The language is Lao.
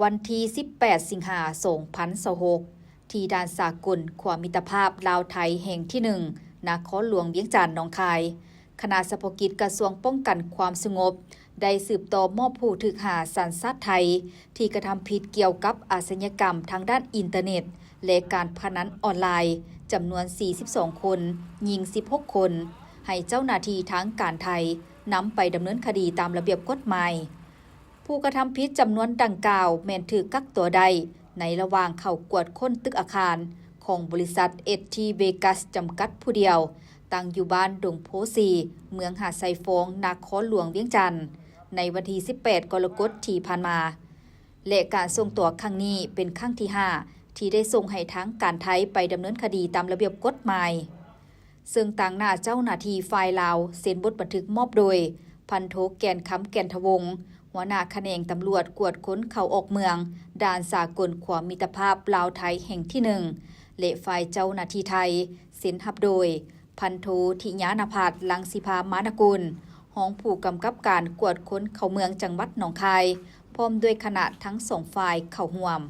ວັນທີສິບແປດ ສິງຫາ ສອງພັນຊາວຫົກ ທີ່ດ່ານສາກົນຂົວມິດຕະພາບລາວໄທແຫ່ງທີໜຶ່ງ ນະຄອນຫຼວງວຽງຈັນ ໜອງຄາຍ, ຄະນະສະເພາະກິດກະຊວງປ້ອງກັນຄວາມສະຫງົບ ໄດ້ສືບຕໍ່ມອບຜູ້ຖືກຫາສັນຊາດໄທ ທີ່ກະທຳຜິດກ່ຽວກັບອາຊະຍາກຳທາງດ້ານອິນເຕີເນັດ ແລະ ການພະນັນອອນລາຍ ຈຳນວນສີ່ສິບສອງຄົນ, ຍິງສິບຫົກຄົນ ໃຫ້ເຈົ້າໜ້າທີ່ທາງການໄທ ນຳໄປດຳເນີນຄະດີຕາມລະບຽບກົດໝາຍ. ຜູ້ກະທຳຜິດຈຳນວນດັ່ງກ່າວແມ່ນຖືກກັກຕົວໄດ້ ໃນລະຫວ່າງເຂົ້າກວດຄົ້ນຕຶກອາຄານຂອງບໍລິສັດ ເອສທີ ເວກັສ ຈຳກັດຜູ້ດຽວ, ຕັ້ງຢູ່ບ້ານດົງໂພສີ່ ເມືອງຫາດຊາຍຟອງ ນະຄອນຫຼວງວຽງຈັນ ໃນວັນທີສິບແປດ ກໍລະກົດທີ່ຜ່ານມາ ແລະ ການສົ່ງຕົວຄັ້ງນີ້ເປັນຄັ້ງທີຫ້າ ທີ່ໄດ້ສົ່ງໃຫ້ທາງການໄທໄປດຳເນີນຄະດີຕາມລະບຽບກົດໝາຍ. ເຊິ່ງຕາງໜ້າເຈົ້າໜ້າທີ່ຝ່າຍລາວເຊັນບົດບັນທຶກມອບໂດຍ ພັນໂທ ແກ່ນຄຳ ແກ່ນທະວົງ ຫົວໜ້າຂະແໜງຕຳຫຼວດກວດຄົນເຂົ້າອອກເມືອງ ດ່ານສາກົນຂົວມິດຕະພາບລາວໄທແຫ່ງທີໜຶ່ງ ແລະ ຝ່າຍເຈົ້າໜ້າທີ່ໄທ ເຊັນຮັບໂດຍ ພັນໂທ ທິຍານະພັດ ລັງສິພາມານະກຸນ ຮອງຜູ້ກຳກັບການກວດຄົນເຂົ້າເມືອງຈັງຫວັດໜອງຄາຍ ພ້ອມດ້ວຍຄະນະທັງສອງຝ່າຍເຂົ້າຮ່ວມ.